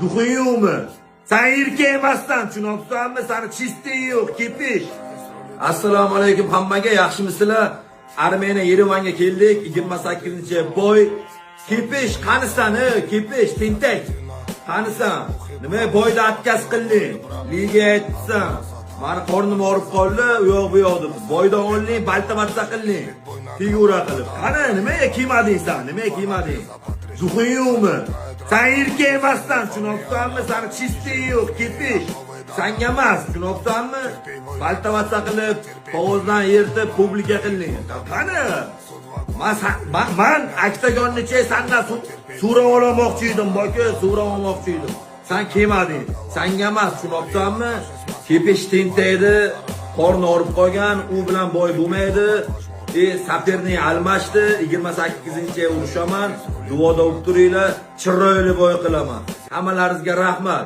Дух ing yo'qmi? Sen erkak emassan, tushunyapsanmi? Sani чистый yo'q, кипиш. Assalomu alaykum hammaga, yaxshimisizlar? Armeniya Yerevanga keldik. 28-бой. Кипиш, qanisan, ey, кипиш, tentak. Qanisan? Nima бой da отказ qilding? Liga aytsan. Mani qornim og'rib qoldi, u yoq bu yoq deb. Бой dan olding, balta qilding. Figura qilib. Qani, nimaga kelmading san? Nimaga kelmading? Дух ing yo'qmi? Sen erkak emassan, tushunyapsanmi? Sani чистый yo'q, кипиш. Sanga emas, tushunyapsanmi? Balta qilib, qog'ozdan yirtib, публика qilding. Qani? Man oktagonni sandan so'rab olmoqchi edim, boka, so'rab olmoqchi edim. San kelmading. Sanga emas, tushunyapsanmi? Кипиш tentakdi, qorni og'rib qolgan, u bilan бой bo'lmaydi. Соперник almashdi, 28 urushaman. Duoda bo'lib turinglar, chiroyli бой qilaman. Hammalaringizga rahmat.